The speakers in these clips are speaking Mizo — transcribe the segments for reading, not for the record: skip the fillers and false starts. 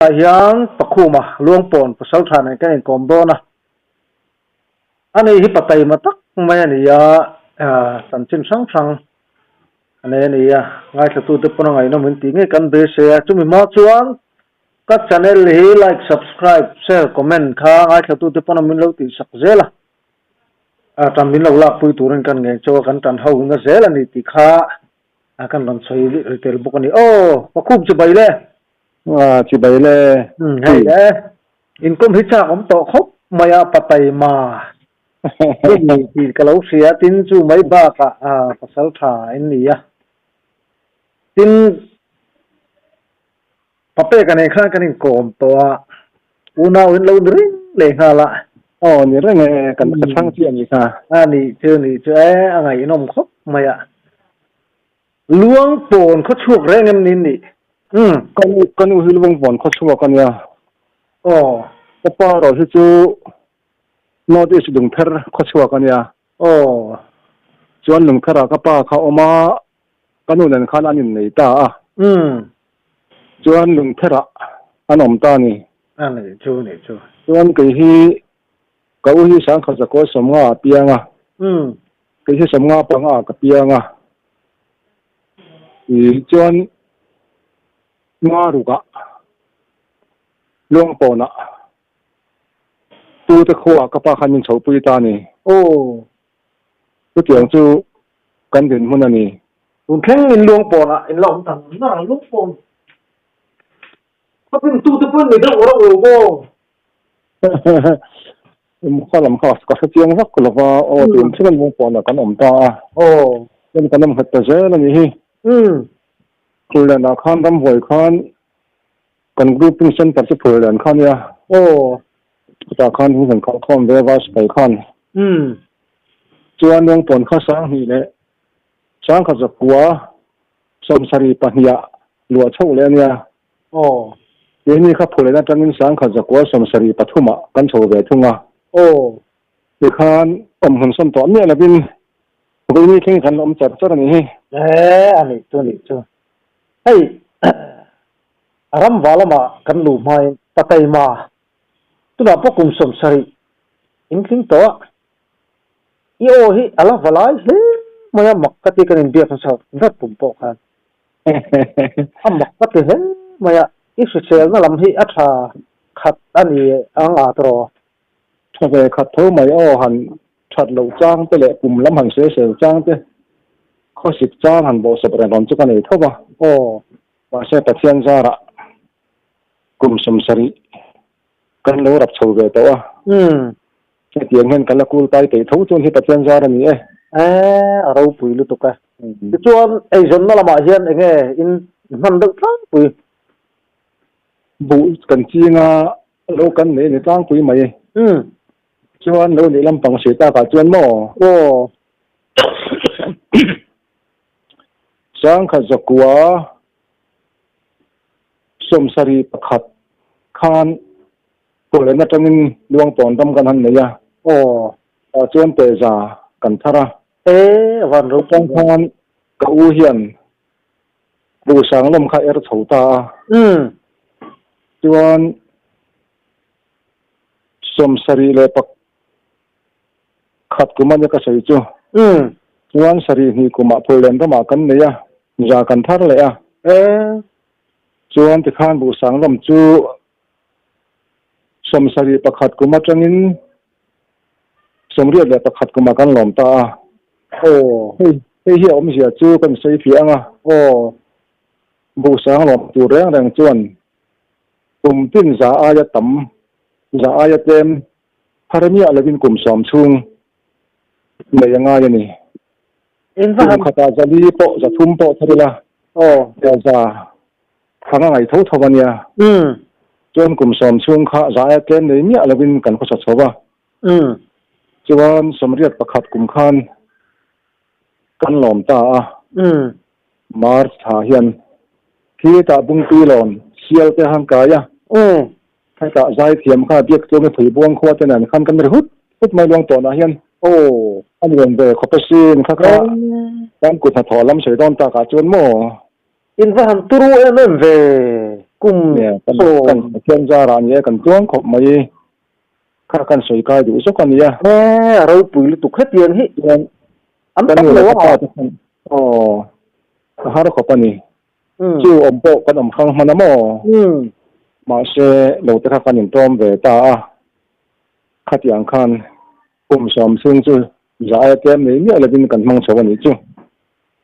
Ah hian Pakhuma Luangpawn Pasaltha nen kan inkawm dawn a, ani hi pataima tak mai a ni a, chanchin hrang hrang a nei a ni a, ngaithlatute pawn a ngaihnawm in tih ngei kan beisei a, chumi hma chuan Ka channel hi like, subscribe, share, comment kha ngaithlatute pawn min lo tihsak zel a, a tan min lo lakpui turin kan ngei chaw a kan tan ho na zel a ni tih kha kan rawn sawi ri tel bawk a ni. Aw, Pakhup chibai le. A, chibai le. Umm, hei le. Inkawm hi chak awm tawh khawp mai a, Pataima i ni tih ka lo hria, tin chu mai bakah pasal tha in ni a, tin, Papeka nen khan kan inkawm tawh a, unau in lo ni reng leh nghal a. Aw ni reng e, kan ka chhang chiah ni kha. A nih chu nih chu e, a ngaihnawm khawp mai a. Luangpawn khaw chhuak reng em ni nih? Umm. Ka nu ka nu hi Luangpawn khaw chhuak a nia. Aw. Ka pa erawh hi chu North East Lungpher khaw chhuak a nia. Aw. Chuan Lungpherah ka pa kha awm a, ka nu nen khan an innei ta a. Umm. Chuan Lungpherah an awm ta a ni. A nih chu, nih chu. Chuan kei hi ka u hi Sangkhat Zakawi 50 a piang a. Umm. Kei hi 55 ka piang a. I chuan Ngarukah Luangpawnah Tute khuaah ka pa khan min chhohpui ta a ni. Aw. Chutiang chu kan dinhmun a ni. Tun thleng in Luangpawnah in la awm ta ngar ang Luangpawn. Ka pin tute pawh in nei deuh reuh lo maw? Kha lam kha ka hre chiang vak lo va, aw tun thleng in Luangpawnah kan awm ta a. Aw. Chuan kan awm nghet ta zel a nih hi. Umm. Phullenah khan ramhuai khan Kan grouping center chu phur lian kha nia. Aw. Chutah khan hun kan khalh khawm ve a sipai khan. Umm. Chuan Lawngpawn kha 2000 leh 1972 ah luah chhoh leh a nia. Aw. Keini kha phur lehna atangin 1973 ah kan chho ve thung a. Aw. Tikhan awmhmun sawn tawh miah lovin vawiini thleng khan awm char char a nih hi. Ee, a nih chu nih chu. Hei. A ram va lamah kan luh hmain Pataima tunah pawh kum 70 in tling tawh a, i aw hi a la va lai hle mai a, mak ka ti kan inbiak hmasa vat pum pawh khan a mak ka ti hle mai a, i hriselna lam hi a tha khat a ni ang a tawh. Tha ve khat tho mai aw han that loh chang te leh kum lam han sawisel chang te khawsik chang han bawhsawp reng rawn chu ka nei tho va. Aw. Mahse Pathian zarah kum 70 kan lo rap chho ve tawh a. Umm. Hetiang hian ka la kul tai peih tho chuan hi Pathian zar a ni e. Ee, a ropui lutuk e. Tichuan eizawnna lamah hian enge in hman deuh tlangpui? Buh kan ching a, lo kan nei a ni tlangpui mai. Umm. Chuan lo nih lampang hre takah chuan maw? Aw. 1971 khan Poland atangin Luangpawn ram kan han nei a. Aw. Tah chuan Teza kan thar a. E, a van ropui Atang khan ka u hian Buhsang lawm kha er chho ta a. Umm. Chuan 71 kum a nia ka sawi chu. Umm. Chuan 72 kumah Phullen ramah kan nei a, za kan thar leh a. E. Chuan tikhan Buhsang lam chu 71 kum atangin 81 kumah kan lawm ta a. Aw. Hei, hei hi a awmzia chu kan sawi fiah ang a. Aw. Buhsang lawm tur reng reng chuan kum tin za aia tam, za aia tlem Thar miah lovin kum 10 chhung nei a ngai a ni. Kum khatah 400 pawh 300 pawh thar ila za thang a ngaih tho tho a nia. Chuan kum 10 chhung kha za aia tlem nei miah lovin kan khawsa chho va. Chuan 81 kum khan kan lawm ta a. March thla hian khitah Bungpui lawn sial te han kai a. Hetah zaithiam kha biak chuang i phui buang khua te nen khan kan ri hut hut mai luang tawnah hian. Aw. A nuam ve khawp asin kha kha kan kut hnathawh lam sawi dawn takah chuan maw? In va han turu em em ve kum sawm. Kan Pathian zarah ni e kan tluang khawp mai kha kan sawi kai duh zawk a nia. E a ropui lutuk hetiang hi an tam lo a. Aw a har khawp a ni. Chu awm pawh kan awm hrang hman a maw? Mahse lo te kha kan intawm ve ta a khatiang khan Kum sawm chhung chu za aia tlem nei miah lovin kan hmang chho a nih chu.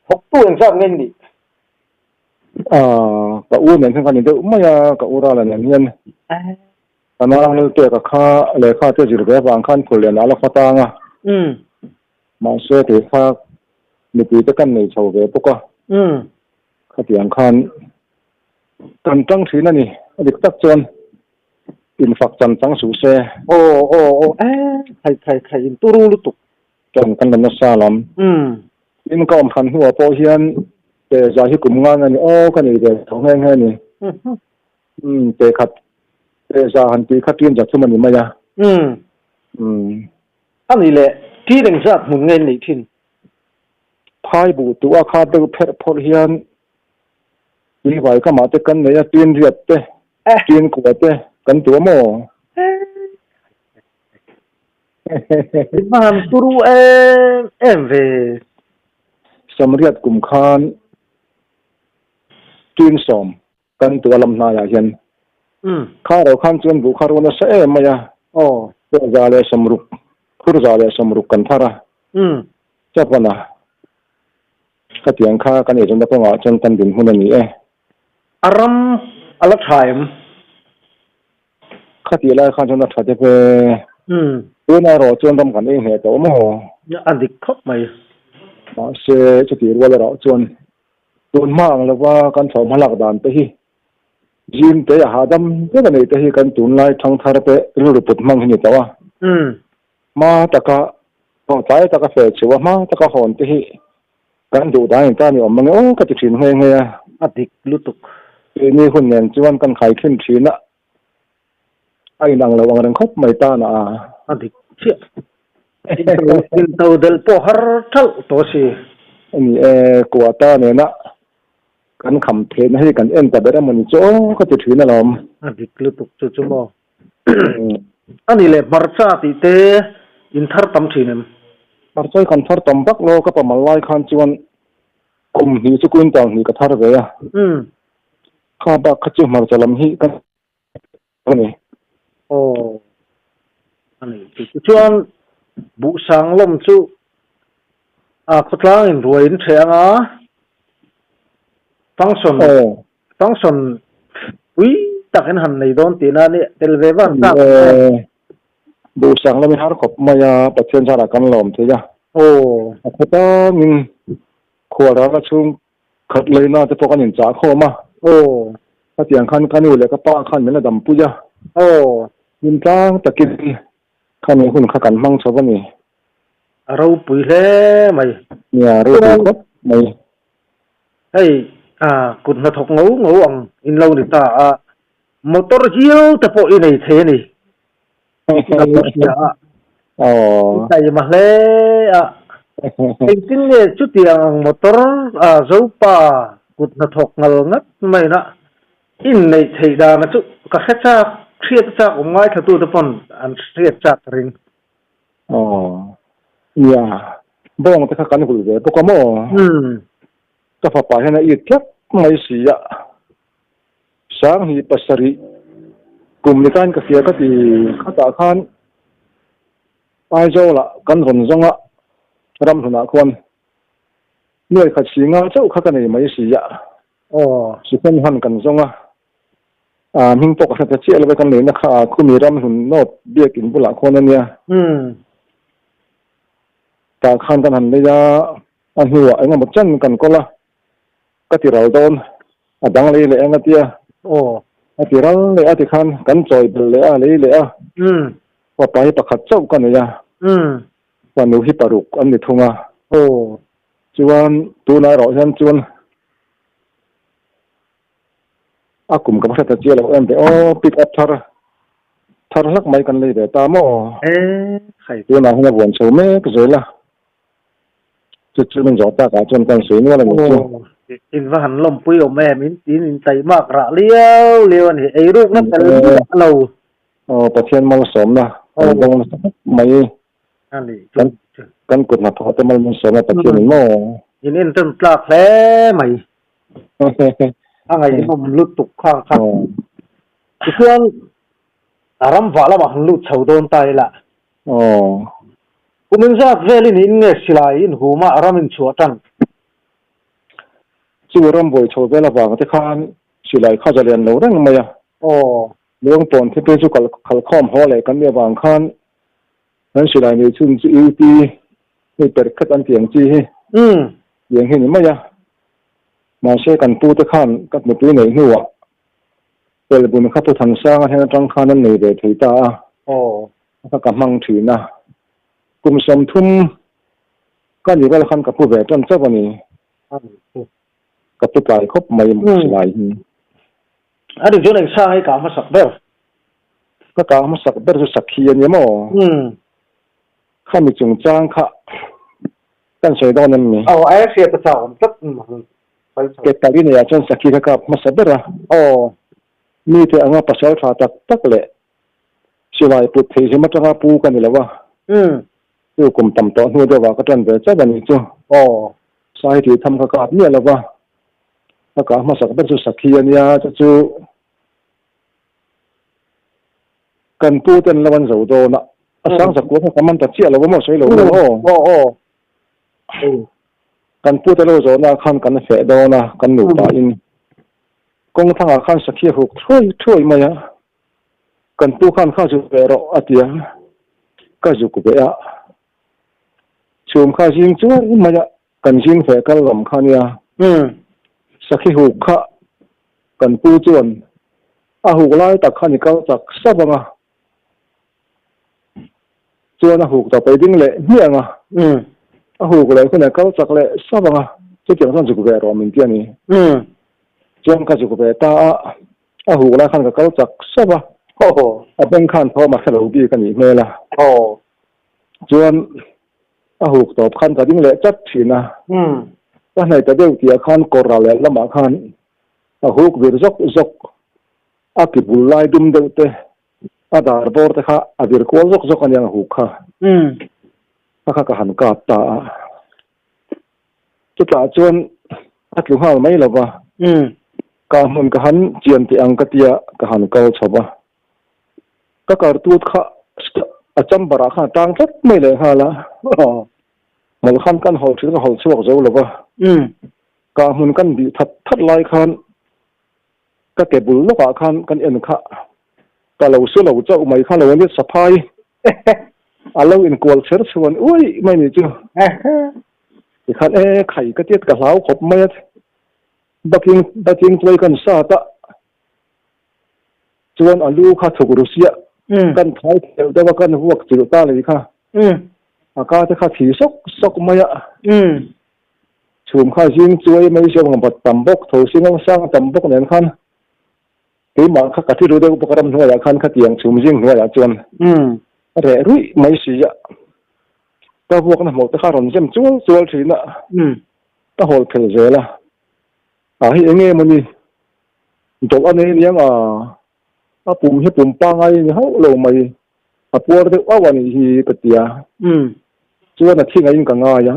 Thawktu engzat nge nih? Aaa, ka u nen hian kan ni deuh mai a, ka u Rala nen hian. Ka nau Lalpeka kha lehkha te zir ve avang khan Phullianah a la fa tang a. Mahse kei kha mipui te kan nei chho ve bawk a. Khatiang khan kan tang thin a ni, a dik tak chuan. Infak chan chang suh se. Aw aw aw e khai khai khai in turu lutuk. Chuan kan la nasa lam. Tin ka awm hran hnuah pawh hian pe za hi kum ngan a ni aw ka nei ve tho nghe nghe a ni. Umm pe khat pe za han tih kha tin za thum a ni mai a. Umm. A nih leh ṭi reng zat hmun nge in neih thin? Phai buh tuh a kha deuh pherh phawrh hian tui vai kamah te kan nei a tin riat te Tin kua te kan tu a maw? I va han turu em em ve. Samriat kum khan tin sawm kan tu a lam hnaiah hian kha ro khan chuan buh kha ro nasa em mai a. Za leh sawmruk, phur za leh sawmruk kan thar a. Chapana khatiang kha kan eizawnna kawngah chuan kan dinhmun a ni e. A ram a la tha em? Khatih lai khan chuan a tha deuh e. Tuna erawh chuan ram kan ei hneh tawh maw? A dik khawp mai. Mahse chutih rual erawh chuan tun hma ang lova kan thlawh hmalak dan te hi zim te a hahdam deuh a neih te hi kan tunlai thangthar te rilru put hmang hi ni tawh a. Hma taka tlai taka fel chhuah a hma taka hawn te hi Kan duh dan in ta ni awm ang e aw ka ti thin nghe nghe a. A dik lutuk. Keini hun nen chuan kan khai thin thin a, a inang lo ang reng khawp mai tan a. A dik chiah. Into delh pawh har thalh tawh si. A ni e, kuata nena kan kham theihna hi kan en ta ber emaw ni chu aw ka ti thin alawm. A dik lutuk chu chu maw. A ni leh hmarcha tih te in thar tam thin em? Hmarcha hi kan thar tam vak lo, ka pamal lai khan chuan kum hnih chu quintal hnih ka thar ve a. Kha bak kha chu hmarcha lam hi ka a ni. Aw, a ni. Tichuan Buhsang lawm chu a khawtlang in ruai in ṭheh ang a, function Function pui tak in han nei dawn tihna a ni, tel ve vang tak ang e. Duhsak lam i har khawp mai a, Pathian zarah kan lawm thei a. Aw. A khaw tangin khual ralna chhung khat leina te pawh kan inchah khawm a. Aw. Khatiang khan ka nu leh ka pa khan min la dampui a. Aw. Hlim tlang takin khami hun kha kan hmang chho a ni. A ropui hle mai. Nia, ropui khawp mai. Hei kut hnathawk ngo ngo ang in lo ni ta a, motor hial te pawh i nei thei a ni. Ka lo hria a, i taima hle a. Engtin nge chutiang ang motor Zopa kut hnathawk ngal ngat maina in neih theih dana chu ka hre chak, hriat a chak awm ngaithlatute pawn an hriat chak ka ring. Aw, nia, bawng te kha kan hul ve bawk a maw? Ka fapa hian a it tlat mai si a, Sanghnih pasarih kum ni tain ka hria ka ti khatah khan Aizawlah kan rawn zawng a, ramhlunah khuan nuai khat si nga chauh kha ka nei mai si a, second hand kan zawng a. A hming pawh ka hre ta chiah lo e, kan leina kha a khumi ram hlun nawt biakin bulah khawn a nia. Tah khan kan han lei a, a hnuah eng emaw chan kan kawl a, ka ti ral dawn, a dang lei leh ang a tia. A ti ral leh a tikhan kan chawi belh leh a, lei leh a. Fapa hi pakhat chauh ka nei a, fanu hi paruk an ni thung a. Chuan tunah erawh hian chuan. A kum ka va hre ta chiah lo em ve aw, pick up thar Thar hlak mai kan lei ve ta maw? E khai. Tunah hian a vuan chho mek zel a, chu chu min zawh takah chuan kan sawi nual a ni chu. In va han lawmpui awm em, in tiin in taimak rah liau liau a ni, eirukna tel miah lo. Aw Pathian malsawmna kan dawng nasa khawp mai. A ni chu. Kan kut hnathawh te mal min sawm a Pathian in maw? In entawn tlak hle mai. A ngaihnawm lutuk khang kha. Tichuan a ram vah lamah han lut chho dawn ta ila. Aw. Kum engzat velin in nge silai in hum a ram in chhuah tan? Chu ram buai chho vel avang te khan silai kha zalian lo reng mai a. Aw. Luangpawn thupui chu kal khalkhawm haw leh kan nih avang khan kan silai nei chhun chu UP hei per khat an tih ang chi hi tiang hi ni mai a. Mahse kan pu te khan ka nupui neih hnuah Pelbun kha Pu Thansanga hnen atang khan an nei ve thei ta a, kha ka hmang thin a. Kum 30 ka nih vel khan ka pu ve tan chauh a ni. Ka pu tlai khawp mai silai hi. A nih chuan eng sang hi ka hmasak ber? Ka kah hmasak ber chu Sakhi a ni maw? Khami chungchang kha kan sawi dawn em ni? Aw, a hriat a chak awm tlat. Ke tali neiah chuan Sakhi kha kap hmasa ber a. Aw. Mite anga pasal tha tak tak leh silai put thei hlim atanga pu ka ni lo a. Chu kum tam tawh hnu deuhah ka tan ve chauh a nih chu. Aw. Sai tih tham kha kap miah lo va. Ka kah hmasak ber chu Sakhi a nia, chu chu kan pu ten lo an zo dawn a. A sang zakua kha ka man ta chiah lo a maw sawi lo maw aw. Aw aw. Kan pu te lo zawhna khan kan feh dawn a, kan nupa in kawng thangah khan Sakhi a huk thuai thuai mai a. Kan pu khan kha zuk ve rawh a ti a, ka zuk ve a. Chhum kha zing chuai mai a, kan zing feh kal lam kha nia. Sakhi huk kha kan pu chuan a huk lai tak khan i kal chak sap ang a, chuan a huk ta paih ding leh hmiah ang a, a huk leh hunah kal chak leh sap ang a, chutiang chuan zuk ve rawh min ti a ni. Chuan ka zuk ve ta a, a huk lai khan ka kal chak sap a, a beng khan thawm a hre lo bik a nih hmel a. Chuan a huk tawp khan ka ding leh chat thin a, ka hnaih ta deuh tihah khan kawr leh lamah khan a huk vir zawk zawk, a ki bul lai dum deuh te a dar bawr te kha a vir kual zawk zawk a nia a huk kha. A kha ka han kap ta a. Chutah chuan a tlu nghal mai lo va. Ka hmun ka han chian teh ang ka tia ka han kal chho va. Ka kartut kha a chamber ah khan a tang tlat mai leh nghal a. Hmawlh khan kan hawl thin ka hawl chhuak zo lo va. Ka hmun kan bih that that lai khan Ka ke bul lawkah khan kan en kha ka lo su lo chauh mai kha lo ania saphai a lo inkual chher chhuan uai mai ni chu. Tikhan e khai ka tiat ka hlau khawp mai a baking baking chuai kan sat a chuan a lu kha thuk ru sia kan thai theuh deuh a kan vuak chilh ta lei kha a ka te kha thi sawk sawk mai a. Chhum kha zing chuai mai zawng a bat tam bawk, tho si ngawng sang a tam bawk nen khan keimah kha ka thi ru deuh bawk a ramhnuaiah khan khatiang chhum zing hnuaiah chuan a reh ruih mai si a, ka vuakna hmawlh te kha a rawn zem chual chual thin a, ka hawl phel zel a, a hei eng nge mawni dawlh a nei aniang a, a pum hi pum pangai a ni hauh lo mai. A puar deuh auh a nih hi ka ti a, chuan a thingaiin ka ngai a,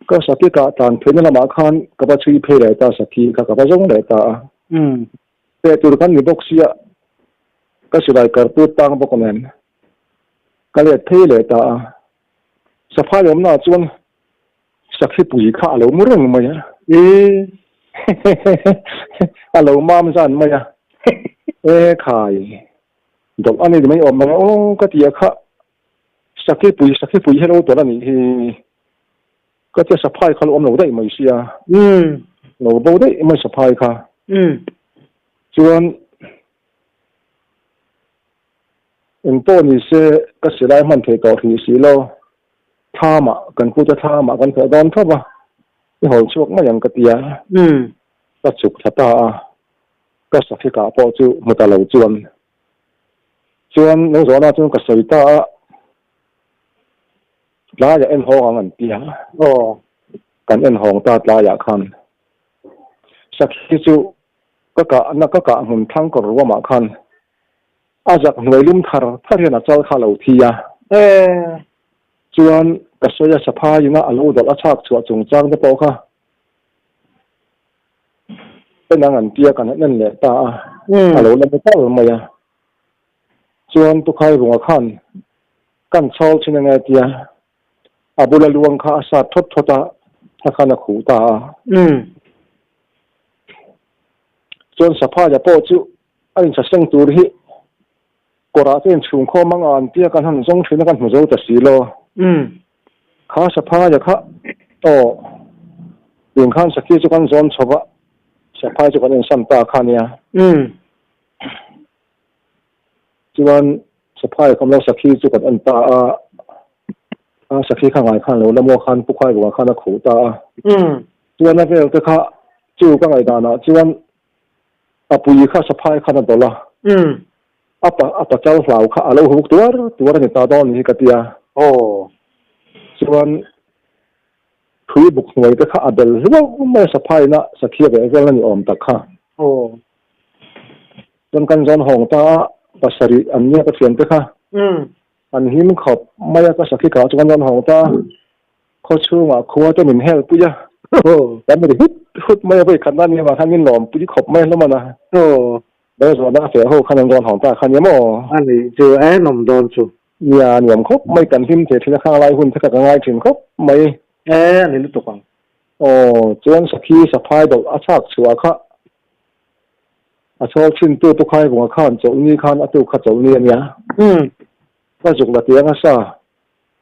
ka sakhi kah tlan pheina lamah khan ka va chhui phei leh ta, sakhi kha ka va zawng leh ta a, peh tur khan ni bawk sia, ka silai kar tut tang bawk nen ka let phei leh ta a, saphai awmnaah chuan sakhi pui kha a lo mu reng mai a, a lo mam zan mai a, e khai. Dawlh a ni mai awm ang aw ka ti a kha Sakhi pui Sakhi pui hi lo tawlh a nih hi ka tia saphai kha lo awm lo daih mai sia lo bo daih mai saphai kha chuan eng pawh ni se ka silai hman thei tawh hrih si lo thlamah kan pute thlamah kan thawh dawn tho va i hawl chhuak mai ang ka tia ka chhuk thla ta a. Ka safikah pawh chu hmu ta lo chuan Chuan lo zawhna chuan ka sawi ta a, tlaiah en hawng ang an ti a. Aw. Kan en hawng ta tlaiah khan. Sakhi chu ka kahna ka kah hmun thlang kawr ruamah khan a zak hnuai lum thar thar hian a chal kha a lo thi a. E. Chuan ka sawi a saphaiin a a lo dawlh a chhak chhuah chungchang te pawh kha en ang an tia kan han en leh ta a, a lo la mu tal mai a. Chuan Tukhai Runga khan kan chhawl thin ange tia a bula luang kha a sat thawt thawt a, a khan a khuh ta a. Chuan Saphaia pawh chu a inchhaseng tur hi kawrah te inchhung khawm anga an tia kan han zawng thin a kan hmu zo ta si lo. Kha Saphaia kha aw tun khan Sakhi chu kan zawn chho va, Saphai chu kan insan ta kha nia. Chuan Saphai kawm lo Sakhi chu kan en ta a, a Sakhi kha ngai khan lo la maw khan Pu Khairunga khan a khuh ta a. Chuan a vel te kha chu ka ngaihdanah chuan a pui kha Saphai khan a dawlh a, a pa a pachal hlau kha a lo huk tuar tuar a ni ta dawn ni hi ka ti a. Chuan thui buk hnuai te kha a bel hluau mai a Saphaiin a Sakhi a veh vel a ni awm tak kha. Chuan kan zawn hawng ta a, pasarih an nia ka thiante kha. An him khawp mai a, ka sakhi kah chu kan zawn hawng ta a, khaw chhungah khua te min hel pui a, kan ri hut hut mai a, vawi khat na nia vang khan min lawm pui khawp mai hlawm a na. Ber zawhna feh ho khan an zawn hawng ta kha nia maw? A nih chu e, nawm dawn chu. Nia, nuam khawp mai, kan hlim thei thin a, khang lai hun te kha ka ngai thin khawp mai. E, a ni lutuk ang. Aw, chuan sakhi saphai dawlh a chhak chhuah kha. A chhawl thin tu tu khai vunga khan chawlhni khan a tuk kha chawlhni a nia. Ka zuk la tiang a sa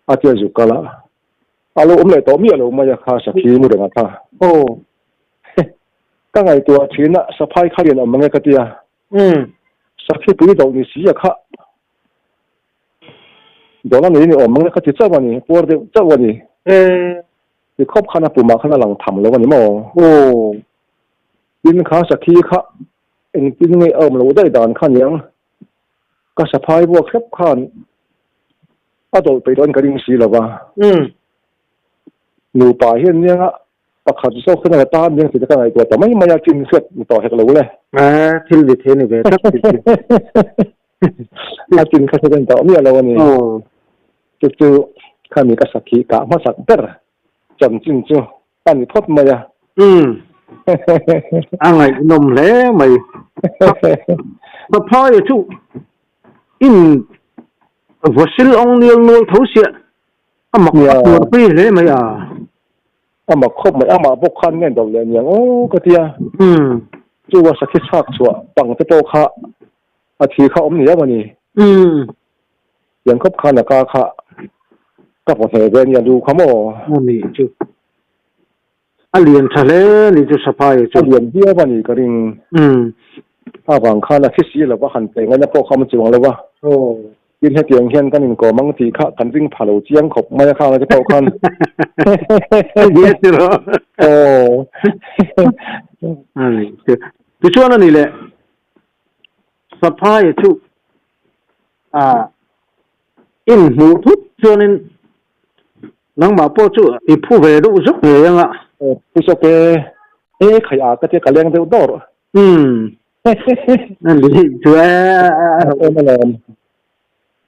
a tia zuk kal a. A lo awm leh tawh miah lo mai a kha sakhi mu reng a kha. Aw. Ka ngaihtuah thin a saphai kha rian awm ang e ka tia. Sakhi pui doh ni si a kha. Dawlh a nei ni awm ang e ka ti chauh a ni, puar deuh chauh a ni. Ti khawp khan a pumah khan a lang tham lo a ni maw? Aw. Tin kha sakhi kha engtin nge a awm loh daih dan kha niang, ka saphai vuak hrep khan a dawlh peih dawn ka ring si lo va. Nupa hian nianga pakhat zawk hian a la tan niang tih te ka ngaihtuah ta mai mai a, chin hriat ni tawh hek lo le. Thil ni thei ni ve tak tih chu. A chin kha hriat a ni tawh miah lo a ni. Chu chu khami ka sakhi kah hmasak ber chanchin chu A ni phawt mai a. Umm. A ngaihnawm hle mai. Papaya chu in vasil awng nial nual tho sia a mak a tuar pui hle mai a. A mak khawp mai, amah bawk khan nge dawlh leh niang aw ka ti a. Umm. Chu a sakhi chhak chhuah pang te pawh kha a thi kha awm niau a ni. Umm. Tiang khawp khan a ka kha ka vaw hneh ve a nia lu kha maw? A nih chu. A lian tha hle a nih chu Saphai chu. A lian viau a nih ka ring. Umm. A vang khan a thi si lo va, han pe ngaina pawh kha a chuang lo va. Aw. Tin hetiang hian kan inkawm ang tih kha kan ring pha lo chiang khawp mai a khang te pawh khan. A nia ti rawh. Aw. A nih chu. Tichuan a nih leh Saphai chu a inhmuh thut chuanin nangmah pawh chu i phu ve deuh zawk ngei ang a. Aw phu zawk e, e khai a ka tia ka leng deuh dawr. Umm a ni chu e. Em alawm,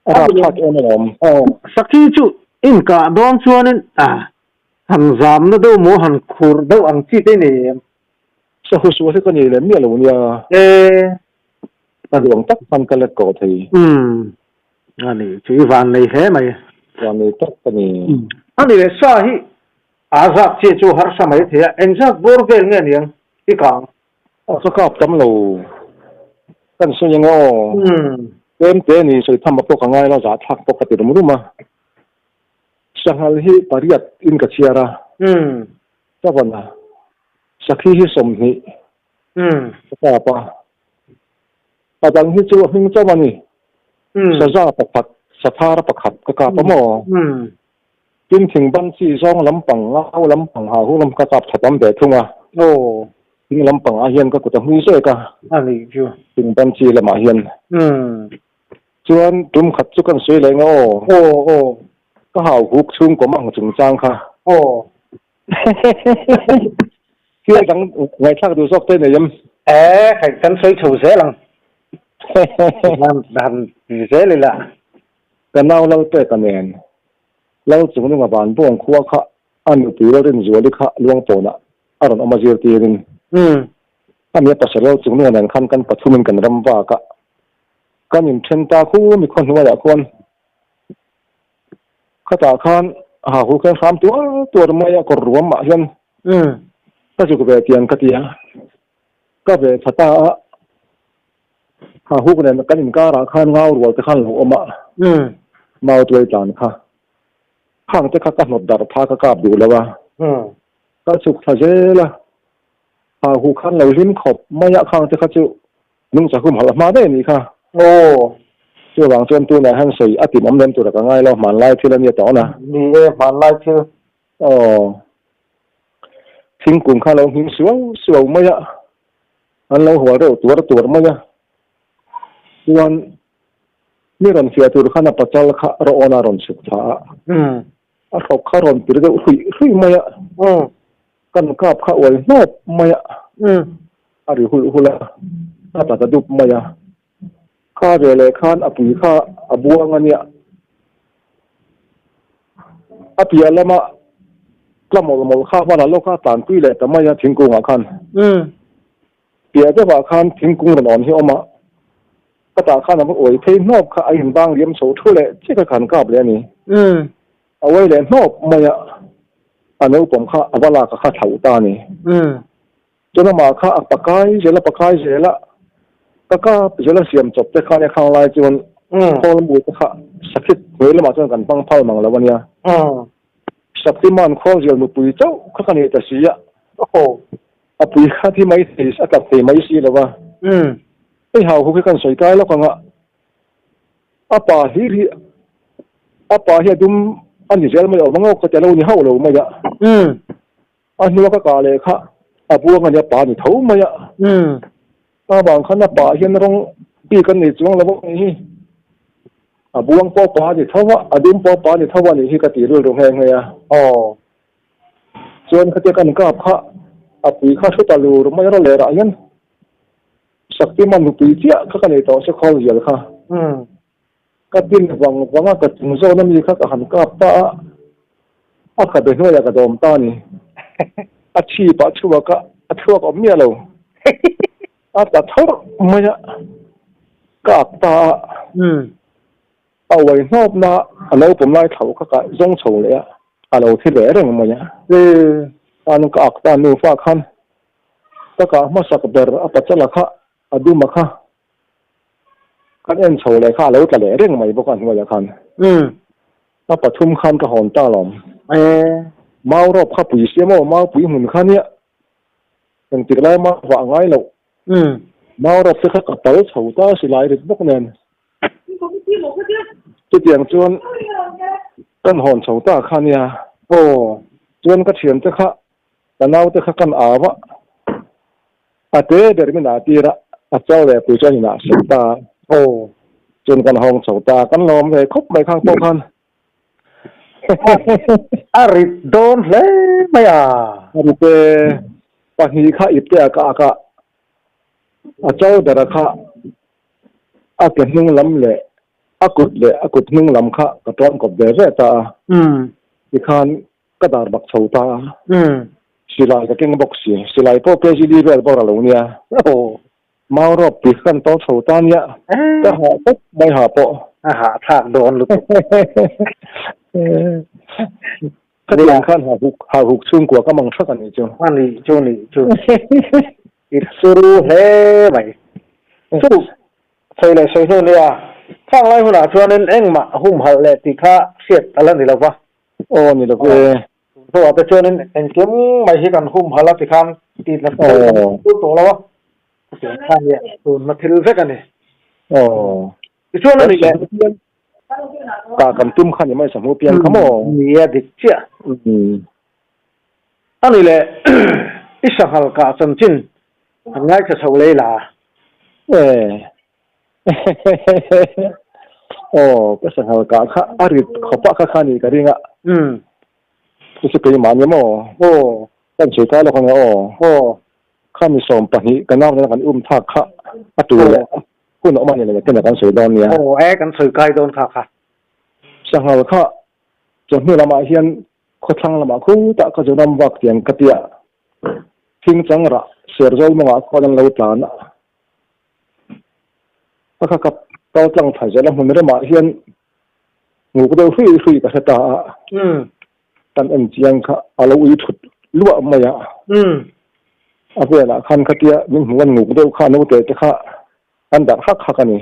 a rapthlak em alawm. Aw sakhi chu inkah dawn chuanin a han zamna deuh maw han khur deuh ang chi te nei em? Sahu sual hi ka nei leh miah lo nia. E. Ka duang tak khan ka let kawh thei. Umm. A ni, chu i van nei hle mai. Van nei tak ka ni. A ni leh, sa hi a zak chiah chu harsa mai thei a, engzat bawr vel nge niang i kang? A ka kap tam lo. Kan sawi ang aw. Umm. Tlem te ni sawi tham a pawh ka ngai lo, zahthlak pawh ka ti rum rum a. Sanghal hi pariat in ka chhiar a. Umm. Ka van a, sakhi hi 20 ka kap a, a dang hi chu a hming chauh a ni, saza pakhat, sathara pakhat ka kap a maw? Tin thing ban chi zawng lampang, ngau lampang, hahu lam ka kap tha tam ve thung a, thing lampang ah hian ka kut a hmui zek a, thing ban chi lamah hian. Chuan tum khat chu kan sawi leh nga aw. Aw aw. Ka hau huk chhungkaw mang chungchang kha. Aw. Thil dang ngaihthlak duh zawk te nei em? E, kai kan sawi chho zel ang. Han han ti zel ila. Ka nau Lalpeka nen Lal chungnunga van bawng khua kha a nupui Lalrinzuali kha Luangpawnah a rawn awm a zirtirin a mi a pasal Lal chungnunga nen khan kan pathumin kan ram vak a, kan inthen ta khu mi khaw hnuaiah khuan khatah khan ha hu khan hram tuar tuar mai a kawr ruam ah hian ka zuk ve tiang ka ti a, ka ve tha ta a, ha huk nen kan inkarah khan ngau rual te khan lo awm a, mau tuai tlan kha khang te kha ka hnawt darh pha ka kap duh lo a. Ka chhuk thla zel a, ha huh khan lo hlim khawp mai a, khang te kha chu nungcha hum halh hma daih a nih kha. Aw. Chuvang chuan tunah hian sawi a timawm lem tur a ka ngai lo, hmanlai thil a nia tawh na. Ni e, hmanlai thil. Aw. Thingkung kha lo hming suau suau mai a, an lo hual reuh tuar tuar mai a, chuan mi rawn fiah tur khan a pachal kha rawh awn a rawn chhuk thla a. A hlawk kha rawn tir deuh hruih hruih mai a, kan kap kha uai hnawp mai a, a ri hulh hulh a, a tla ta dup mai a. Kha ve leh khan a pui kha a buang a nia. A piah lama tla mawlh mawlh kha hmanah lawk a tlanpui leh ta mai a thingkungah khan. Piah deuhah khan thingkung rawn awm hi a awm a, ka tah khan a va uai phei hnawp kha a inbang liam chho thu leh chiah kha khan kap leh a ni. A uai leh hnawp mai a, a naupang kha a va lak a kha thlauh ta a ni. Chuan amah kha a pakai zel a pakai zel a, ka kap zel a siam chawp te khan e khang lai chuan khawl mu te kha sakhit hnuai lamah chuan kan hmang phal mang lo a nia. Saktiman khawl zial mupui chauh kha ka nei ta si a. A pui kha thi mai thei a tap thei mai si lo va. Hei hau hu khi kan sawi kai lawk ang a, a pa hlir hi a pa hi a dum a ni zel mai awm ang aw ka ti a lo ni hauh lo mai a. A hnua ka kah leh kha a buang a nia pa ni tho mai a. A vang khan a pa hian rawng bik an nei chuang lo a nih hi. A buang pawh pa a ni tho a, a dum pawh pa a ni tho a nih hi ka ti rilru nghe nghe a. Chuan khatia kan kap kha a pui kha hru ta lur mai rawh leh rah hian Shaktiman nupui chiah kha ka nei tawh se khawl zial kha. Ka tin vang vang a ka chung zawn ami kha ka han kap ta a, a khabe hnuaiah ka dawm ta a ni. A chhip ah chhuak a, a thluak awm miah lo. A tla thawrh mai a, ka ak ta a. A uai hnawpna a lo pawm lai thlo kha ka zawng chho leh a, a lo thi ve reng mai a. Khan ka ak ta nufa khan ka kah hmasak ber a pachala kha a dum a kha kan en chho leh kha a lo tla leh reng mai bawk a hnuaiah khan. A pathum khan ka hawn ta lawm. Mau rawp kha pui siam aw, mau pui hmun kha nia engtik lai mau vah ngai loh. Mau rawp te kha ka pal chho ta silai rit bawk nen. Chutiang chuan kan hawn chho ta kha nia. Aw, chuan ka thiante kha, ka naute kha kan au a, a te ber min ah tir a, a chal leh pui chuan inah sak ta a. Aw, chuan kan hawng chho ta, kan lawm ve khawp mai khang pawh khan. A rit dawn hle mai a. A rit e, pahnih kha ipte ah ka ak a, a chal bera kha A ke hnung lam leh a kut leh a kut hnung lam kha ka tawn kawp ve ve ta a. Tikhan ka dar bak chho ta a. Silai ka keng bawk si. Silai pawh kg li vel bawr a lo nia. Mau rawp tih kan tawn chho ta nia. Ka hah tawp mai ha pawh. A hahthlak dawn lutuk. Khatiang khan ha huk chhungkua ka mang thak a nih chu. A nih chu nih chu. I turu hle mai. Chu sawi leh sawi hnu nia, khang lai hunah chuanin engmah humhalh leh tih kha hriat a la ni lo va. Aw ni lo e. Tun hnuah te chuanin engkim mai hi kan humhalh a tikhan tih la tur tawh lo a. Chutiang kha nia tunna thil vek a ni. Aw. Tichuan a ni leh. Ka kan tum kha ni mai sahmu piang kha maw? Nia dik chiah. A ni leh i sanghal kah chanchin an ngaithla chho lei la. E. Aw, ka sanghal kah kha a rit khawp ah kha kha ni ka ring a. Umm. Chu chu keimah nia maw? Aw. Kan sawi kai lawk anga aw. Aw. Kha mi 12 ka nau nena kan um thlak kha a tu leh hun a awm a ni lo ten a kan sawi dawn nia. Aw, e kan sawi kai dawn kha kha. Sanghal kha chawhnu lamah hian khawthlang lamah khutah ka Zoram vak tiang ka tia thingchang rah Serzawl mawngah khuan an lo tlan a. A kha ka kal tlang thla zel a hmun remah hian nguk deuh hrui hrui ka hre ta a. Kan en chiang kha a lo ui thut luah mai a. A velah khan khatia min hmuh an nguk deuh kha naute te kha an darh hak hak a ni.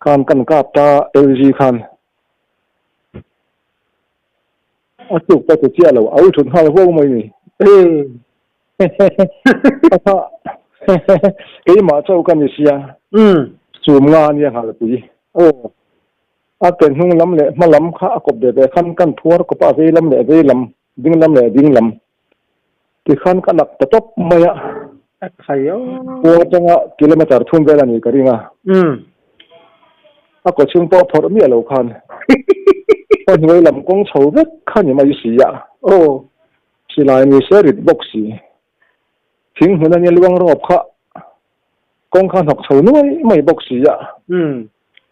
Khan kan kap ta LG khan. A tluk pawh ti chiah lo, a ui thut nghal huau mai ni. A tha keimah chauh ka ni sia. Chum nga ania nghalpui. Aw. A ke hnung lam leh hma lam kha a kawp ve ve khan kan phuar kawp a, vei lam leh vei lam, ding lam leh ding lam tikhan ka nak ta tawp mai a. A thai aw. Khua atanga kilometer thum vel a nih ka ring a. A kaw chhung pawh phawrh miah lo khan ka hnuai lam kawng chho vek kha ni mai si a. Aw. Silai ni se rit bawk si. Thing hmun a nia luang rawp kha kawng kha hnawk chho nuai mai bawk si a.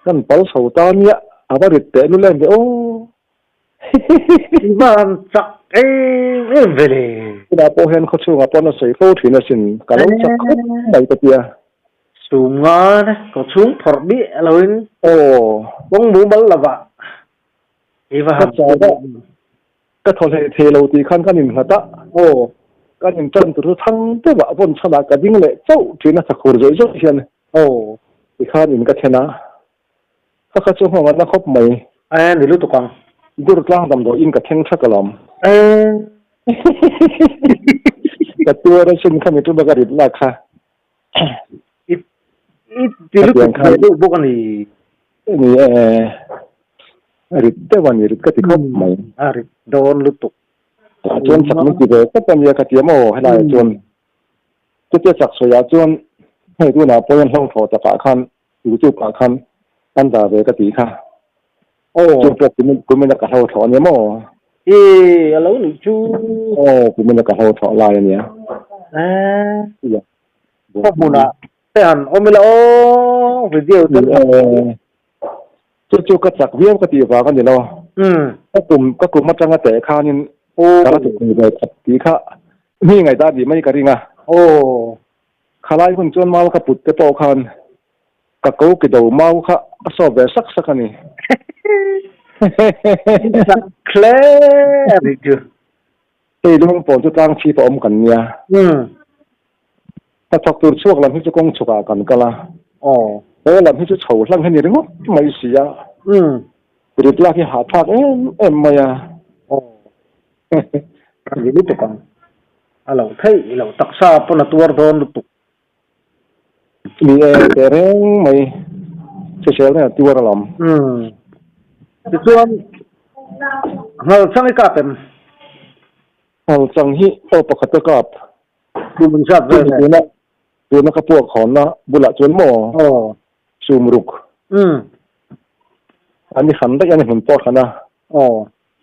Kan pal chho ta nia a va rit teh lul em ve aw. I van chak em em ve le. Tunah pawh hian khawchhungah pawh na sawi fo thin asin ka lo chak khawp mai ka tia. Sum nga te kawchhung phawrh miah loin Aw. Kawng mumal lovah i va han Ka chak a. Ka thaw hlei thei lo tih khan kan innghat a. Aw. Kan intan tur chu thang deuh ah vawn chhan ah ka ding leh chauh thin a thakhur zawih zawih hian. Aw. Tikhan in ka then a. Ka kha chu nghawng a na khawp mai. E, ni lutuk ang. Dur tlang damdawi in ka thleng thak alawm. E. Ka tuar a sin kha mi tum a ka rit lak kha. I i ti lutuk ve deuh bawk a ni. Ni e, rit deuh a ni, rit ka ti khawp mai. A rit dawn lutuk. Tah chuan chak min ti ve tlat a nia ka ti a maw helaiah chuan. Chutia chak sawiah chuan hei tunah pawh hian hlauhthaw takah khan YouTube ah khan an dah ve ka tih kha. Aw. Chu pawh kumin kumin a ka hlauhthaw a nia maw? E, a lo nih chu. Aw, kumin a ka hlauhthaw lai a nia. E. Khaw hmunah te han awm ila aw, video te. Chu chu ka chak viau ka tih vang a ni lo. Ka kum ka kum atanga teh khanin ka la ti thei ve khat tih kha mi ngaihdan tih mai ka ring a. Aw. Khalai hun chuan mau ka put te pawh khan ka ko ki do mau kha a sawp ve sak sak a ni. Sak hle a nih chu. Hei lung pawn chu tlang chhip a awm kan nia. Hnathawk tur chhuak lam hi chu kawng chhukah kan kal a. Haw lam hi chu chho hlang hi ni ringawt mai si a. Rit lak hi hahthlak em em mai a. Ri lutuk ang. A lo theih loh taksa pawn a tuar dawn lutuk. Ni e, teh reng mai. Hrisel nen a tuar alawm. Umm. Tichuan, nghal chang i kap em? Nghal chang hi aw pakhat ka kap. Kum in zat vel e. Tuna, tuna ka puak hawnna bulah chuan maw? Aw. Sum ruk. Umm. An i hran daih a ni hmun pawh hran a. Aw.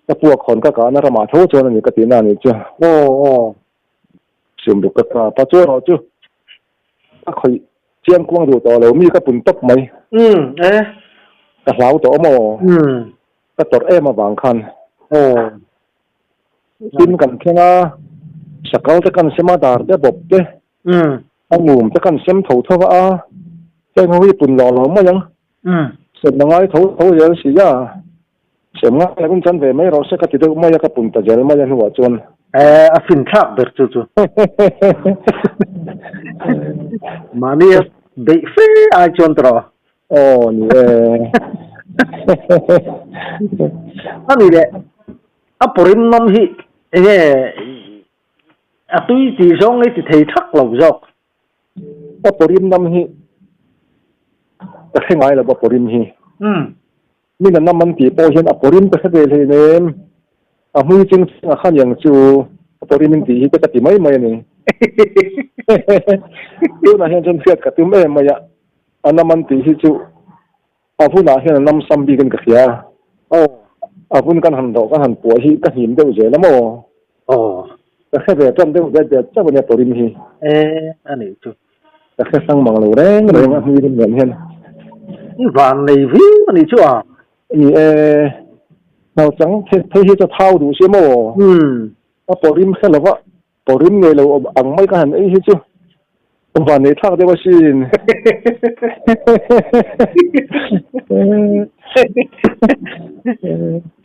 Ka puak hawn ka kahna ramah tho chuan a ni ka tihna a nih chu. Aw aw. Sum ruk ka kap a, chu erawh chu ka khawih chiang kuang duh tawh lo, mi ka pun tawp mai. Umm e. Ka hlau tawh maw? Umm. Ka tawrh em avang khan. Aw. Tin kan thleng a, sakal te kan sem a, dar te bawp te, a ngum te kan sem tho tho a, heng ho hi pun lawh lo mai ang. Sem a ngai tho tho zel si a, sem ngai lovin chan ve mai rawh se ka ti deuh mai a, ka pun ta zel mai a hnuah chuan. Eh, a fin thlak ber chu chu. Mahni a beih fe ai chuan tawh. Aw ni e. A ni leh, a pawrin nawm hi enge a tui tih zawng i ti thei thak lo zawk. A pawrin nawm hi ka hre ngai lo a pawrin hi. Min a nam an tih pawh hian a pawrin ka hre ve hlei nem. A hmui ching ching a khan yang chu a pawrin in tih hi te ka ti mai mai a ni. Tunah hian chuan hriat ka tum em mai a, a nam an tih hi chu. A vunah hian a nam sam bikin ka hria. Aw. A vun kan han dawh kan han puah hi ka hnim deuh zel a maw? Aw. Ka hre ve tan deuh det det chauh a nia pawrim hi. E, a nih chu. Ka hre hrang mang lo reng reng a hmui rim nen hian. I van nei viau a nih chu a. Ni e, nauchang phei hi chu a thau duh si a maw? Umm. A pawrim hre lova Pawrim ngei lo awm ang mai ka han ei hi chu van nei thlak deuh asin.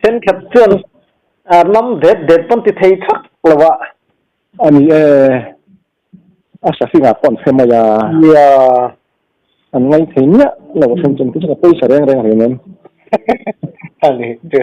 Thenkhat chuan a nam det det pawn ti thei thak lo a. A ni e, a safingah pawh an hre mai a. Nia. An ngai thei miah lo a then chuan chu ka pawisa reng reng reng em. A ni chu.